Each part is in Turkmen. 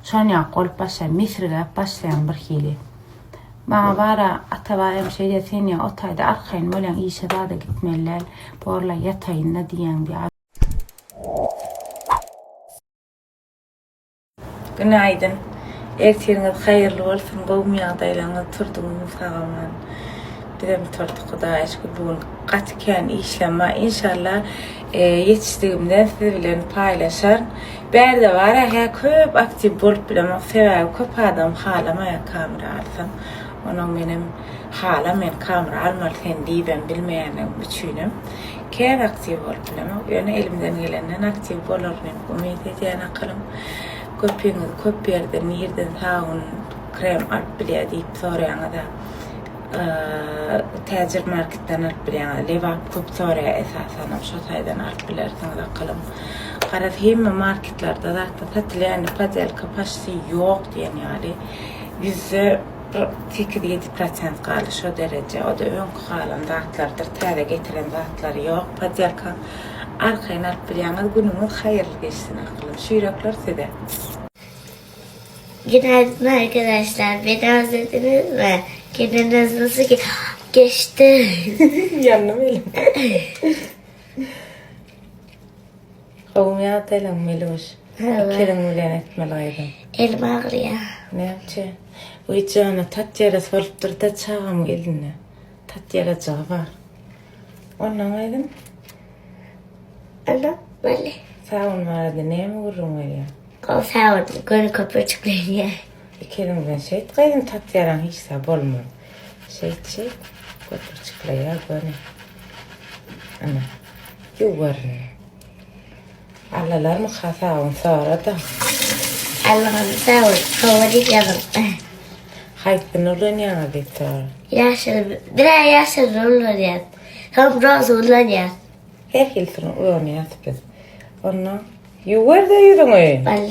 Şonýak bolup başlaýan, mesirgäp başlaýan birhili. Maňa bara Atabaý hem şeý diýýär, sen ýa o taýda arkaýyn bolýaň, işe zada gitmeli däl, borla ýataýyn-da diýýäň diýýär. Günaýdyn. Ertiriňiz haýyrly bolsun, gowumy ýagdaýlaryňyz, turduňyzmy sag-aman? Bizem turduk Hudaýa şükür bu gün gaty kän işlem bar. Inşallah ýetişdigimden siz bilen paýlaşaryn. Bärde bara hä köp aktiw bolup bilemok, sebäbi köp adam halamaýar kamera alsam. Onuň menem hala men kamera almaly sen diýibem bilmeýänligim üçinem kän aktiw bolup bilemok. Ýöne elimden gelenden aktiw bolaryn diýip umyt edýän akylym. Köpüňiz köp ýerden nirden sabyn krem alyp bilýär diýip soraýaňyza Täjir marketden alyp bilýäňiz. Lebap köp soraýar esasanam şo taýdan alyp bilersiňiz akylym. Garaz hemme marketlerde zatda satylýar indi podelka paşti ýok diýen ýaly. Ýüzde bir 8-7 prosent galdy şo dereje. O-da öňki galan zatlardyr, täze getiren zatlary ýok. Podelka arkaýyn alyp bilýäňiz. Günüňiz haýyrly geçsin akylym. Şu ýürekler size. Günaydın arkadaşlar. Beni özlediniz mi? Gününüz nasıl ge- geçti? Ýannym elim. Gowumy ýagdaýlaň Meluş? Merhaba. Iki eliň bilen etmeli gyzym. Elim ağrıyor. Näçe? Uý jana tat ýarasy bolupdyr-da çagamyň elinde. Tat ýarajygy bar. Ondan gyzym Ana, böyle. sabyn barada näme gürrüň berýäň? Gowy sabyn göni köpürjiklenýär. Iki eliň bilen şeýt gyzym tat ýaraň hiç zat bolmaz. Şeýt şeýt köpürjikleýär göni. Ana ýuwar indi. Allalarmy hasabyny sora-da. Allahym sag bol. Hawa diýip ýazyň. Haýsyny ulanýaňyz diýip sora. Ýaşyl, bir-ä ýaşylyny ulanýas. Soň roza ulanýas. Her hilisini ulanýas biz. Onda ýuwer-de ýüzüňi. Bal,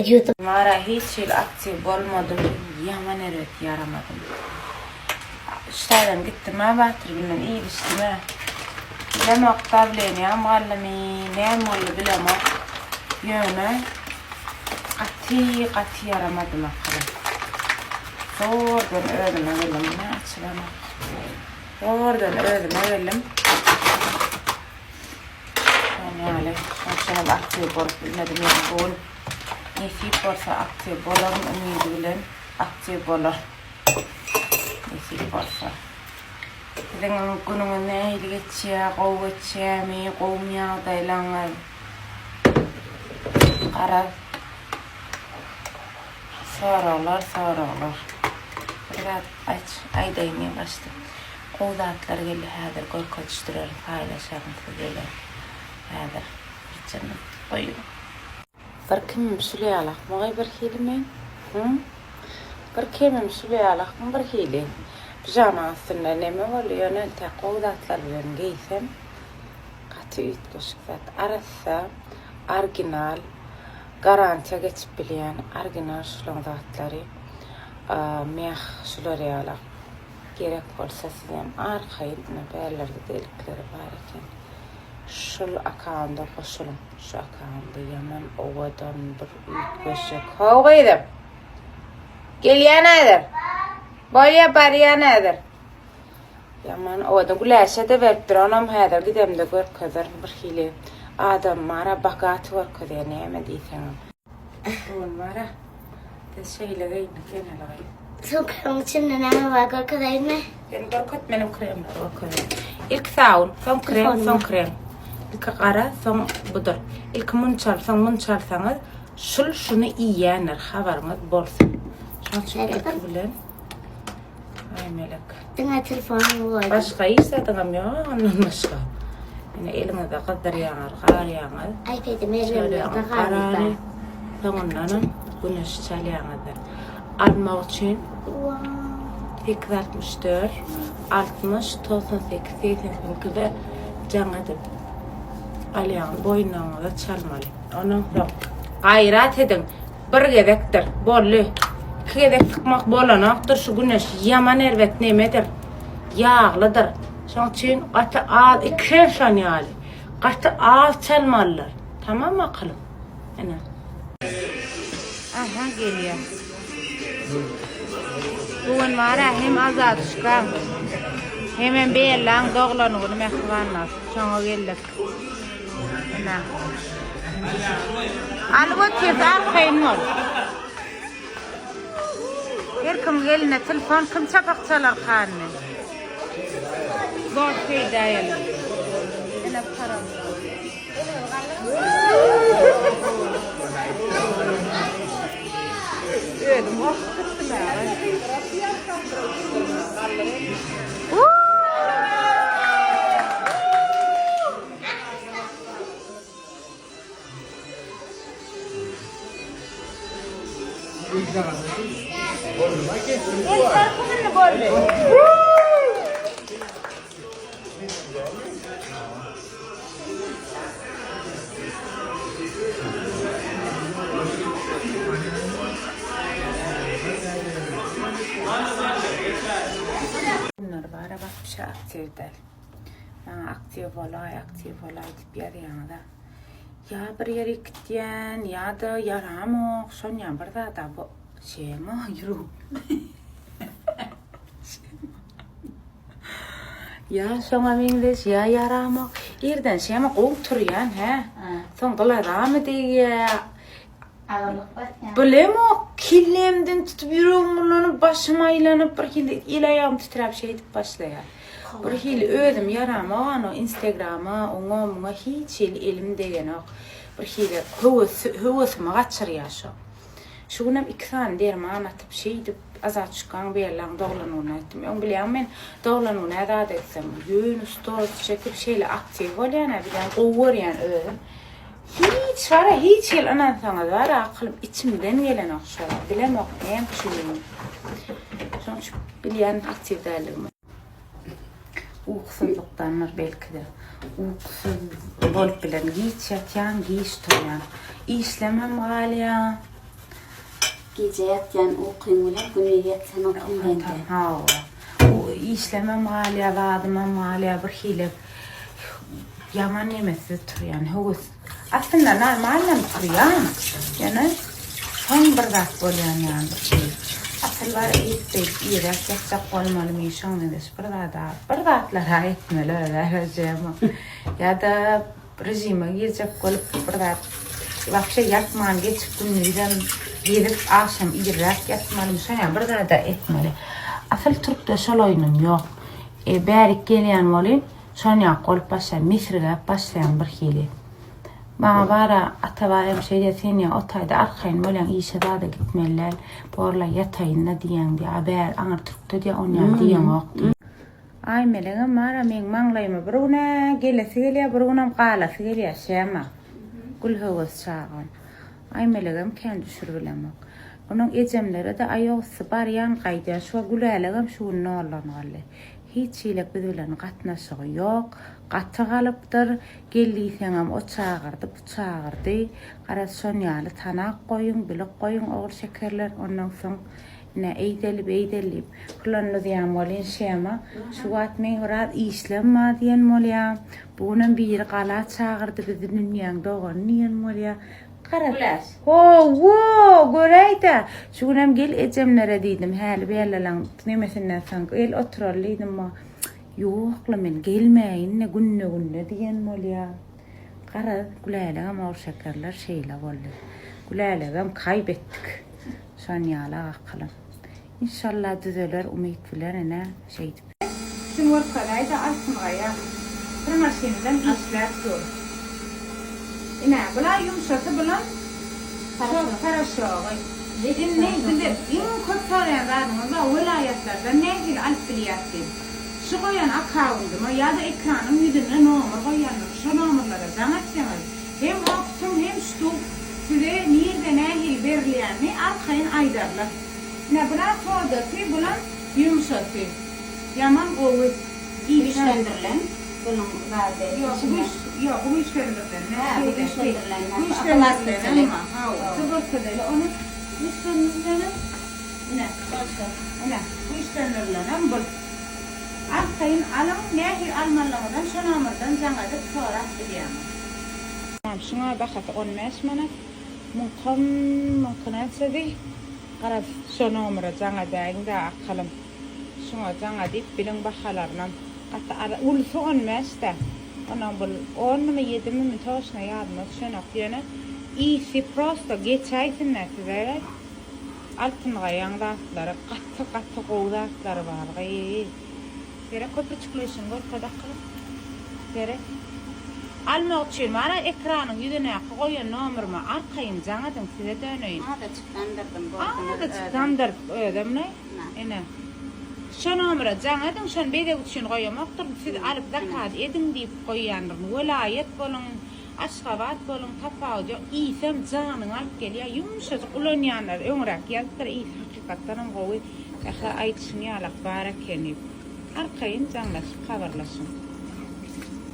ýuwdum. Mara hiç hili aktiw bolmadym, ýaman erbet ýaramadym. Şu taýdan gitdim-ä Batyr bilen iýlişdim-ä. Bilemok dawleniýam galdymy, näme boldy bilemok. Ýöne gaty gaty ýaramadym ahyry. Zordan özüme geldim. Bu ne açylanok. Zordan özüme geldim. Şonuň ýaly, şonuň üçin hem aktiw bolup bilmedim. Ýöne bu gün nesip bolsa aktiw bolaryn umydy bilen aktiw bolar. Nesip bolsa. Siziň günüňiz nähili geçýär? Gowy geçýärmi? Gowumy ýagdaýlaryňyz? Garaz. Soraglar, soraglar. Bir zat aýt, aýdaýyn diýip açdym. Gowy zatlar geldi häzir görkezişdirerin, paýlaşaryn siz bilen. Häzir birje minut goýuň. Bir kimim şul ýalakmy bir hili men? Hı? Bir kemim şul ýalakmy bir hili? Pijamaň üstünde neme boldy ýöne entäk gowy zatlar bilen geýsem gaty üýtgeşik zat. Arassa, original, garantiýa geçip bilýän original şulaň zatlary. Meh şular ýalak. Gerek bolsa sizem arkaýyn ine bärlerde delikleri bar eken. Şul akkaunda goşulyň. Şu akkaunda ýaman owadan bir üýtgeşik. How gyzym. Gelýän häzir. Bolýa barýan häzir. Ýaman owadan Güläşe-de beripdir. Onam häzir gidemde görkezerin bir hili. Adam bara bogaty görkezýär näme diýseňem. Bu gün bara biz şeýle geýindik eneli gyz. Sumkamyň içinde näme bar görkezeýinmi? Sen görket meniň kremleri görkezeýin. Ilki sabun, soň krem, soň krem. Ilki gara, soň budur. Ilki muny çal, soň muny çalsaňyz, şul şuny iýýändir, habaryňyz bolsun. Şonuň üçin ilki bilen Aý melek. Diňe telefonymy goýdum. Başga hiç zadyňam ýok ondan başga. Ine eliňizde gyzdyrýaňyz, garýaňyz. iPad'im elimde garanda. Soňundanam güneş çalýaňyzdyr. Almak üçin 864 60 98 82-de jaň edip alýaňyz, boýnuňyza çalmaly. Ondan soň gaýrat ediň. Bir gezekdir. Boldy. Iki gezek sykmak bolanokdyr. Şu güneş ýaman erbet nemedir. Ýaglydyr. Şoň üçin gaty az iki şon ýaly. Gaty az çalmalydyr. Tamam akylym. Ine. Aha gelýär. Bu gün bar-a hem Azaduşkaň, hemem Bellaň doglan güni mähribanlar. Şoňa geldik. Ine. Alyp otyrys arkaýyn bol. Her kim eline telefon kim çapak çalar kany. Zor peýda ýene. Ine param. Özüm gorkup gitdim Günler bara wapşe aktiw däl. Maňa aktiw bolaý, aktiw bolaý diýip ýazýaňyza. Ýa bir ýere gitýän, ýa-da ýaramok, şonýa bir zada bu şema ýürek. Ýa şoňa meňzeş, ýa ýaramok. Irden şema gowy turýan, hä? Soň gylaramy degýä. Agyrlyk basýar. Bilemok, kellämden tutup ýüregim bullanyp, başym aýlanyp, bir hili el-aýagym titräp şeýdip başlaýar. Bir hili özüm ýaramok ano instagrama, oňa muňa hiç hili elim degenok. Bir hili höwes höwesimi gaçyrýar şo. Şu günem iki sany derman atyp şeýdip Azatjykaň Bellaň doglan gününi aýtdym. Öň bilýäňmi men doglan güne zat etsem ýöne stories çekip şeýle aktiw bolýan-a bilýän gowy görýän özüm. Hiç bara hiç hili ynansaňyz bara akylym içimden gelenok şolar bilemok näme üçindigini. Şoň üçin bilýän aktiw däldigimi. Ukusyzlykdandyr belki-de. Ukusyz bolup bilen giç ýatýan, giç turýan. Işlemem galýar. Gije ýatýan ukyň bilen gündiz ýatsan ukyň deňde. Hawa. Işlemem galýar, zadymam galýar bir hili ýaman nemesiz turýan, höwes. Aslynda normalnam turýan. Ýöne soň bir zat bolýan ýaly bir şey. Asyl bar eýip-beýip irräk ýatjak bolmalymy, şoň meňzeş bir zada, bir zatlar-a etmeli öz-ä Ýa-da režime girjek bolup bir zat wapşe ýatman geçip gündizem gezip agşam irräk ýatmalymy, şoň ýaly bir zada etmeli. Asyl türkde şol oýnum ýok. E, bärik gelýän welin, Şonýak bolup başlaýan, mesirgäp başlaýan birhili. Maňa bara Atabaý hem şeý diýýär, sen ýa o taýda arkaýyn bolýaň, işe zada gitmeli däl, borla ýataýyn-da diýýäň diýýär. A bäri aňyr türkde diýýär, onýan diýeňok diýýär. Aýmelegem bara meň maňlaýyma bir gün-ä gelesi gelýär, bir günem galasy gelýär, şema. Gül höwes çagam. Aýmelegem kän düşüribilemok. Onuň ejemlere-de aýak üsti barýan, gaýdýan. Şu Gülälegem şu gün nollan galdy. Hiç hili biz bilen gatnaşygy ýok. Gaty galypdyr. Gel diýseňem o çagyrdy, bu çagyrdy. Garaz şon ýaly tanap goýuň, bilip goýuň ogul şekerler. Ondan soň ine eýdeli, beýdeli diýip pylandyzýan welin şema. Şu wagt meň biraz işlem bar diýen bolýa. Bu günem biri gala çagyrdy bizi dünýäň dogany diýen bolýa. Garaz. Hawa, göräý-dä. Şu günem gel ejemlere diýdim, häli Bellalaň nemesinden soň gel oturaly diýdim. Maňa, Ýok-la, men gelmäýin-le günde-günde diýen bolýa. Garaz, Gülälegem ogulşekerler şeýle boldy. Gülälegem kaýp etdik. Şon ýaly akylym. Inşallah düzeler umyt bilen ine şeýdip. Şuny görkezäýdä Altyn gaýa. Bir maşyndan işläp dur. Ine bula ýumşasy bulam paraşogy. Indi bize iň köp soraýan zadyňyz bar welaýatlardan nähili alyp bilýäs diýip. Şu goýan akkaundyma ýa-da ekranyň ýüzünde nomer goýýandyr şo nomerlere jaň etseňiz hem optum hem ştuk size nirde nähili berilýänini arkaýyn aýdarlar. Ine bular sodasy bulam ýumşasy. Ýaman gowy. Güýçlendirilen bunuň zady. Ýok bu güýç ýok bu güýçlendirilen. Hä bu güýçlendirilen. Güýçlendirilen emma hawa. Şu görkezeli ony güýçlendirilenem. Ine. Ine güýçlendirilenem bul. Arkaýyn alyň nähili almalygyňyzam şo nomerden jaň edip sorap bilýäňiz. Şuňa bahasy 15 manat. Muňkam, muňky näçedi? Garaz, şo nomere jaň edäýiň-dä, akylym. Şuňa jaň edip biliň bahalarynam. Gaty arzan, ulusy on bäş-dä. Onam bul onmy, ýedimimi toşna ýadyma düşenok. Ýöne ysy prosto geçäýsin-dä size. Altyn gaýaň zatlary gaty gaty gowy zatlary bar gyz. Seret köpürjikleýşini görkez akylym. Seret. Almak üçin bara ekranyň ýüzünäki goýan nomeryma arkaýyn jaň ediň size döneýin. Azajyk damdyrdym gördüňiz Azajyk özem. damdyryp özem ne. Ine. Şo nomera jaň ediň şony bezeg üçin goýamakdyryn siz alyp zakaz ediň diýip goýýandyryn welaýat boluň Aşgabat boluň tapawudy ýok iýsem janyňy alyp gelýär ýumşajyk ulanýanlar öňräk ýazypdyr ysy hakykatdanam gowy Sähra aýdyşyň ýalak bar eken diýip arkaýyn jaňlaşyp habarlaşyň.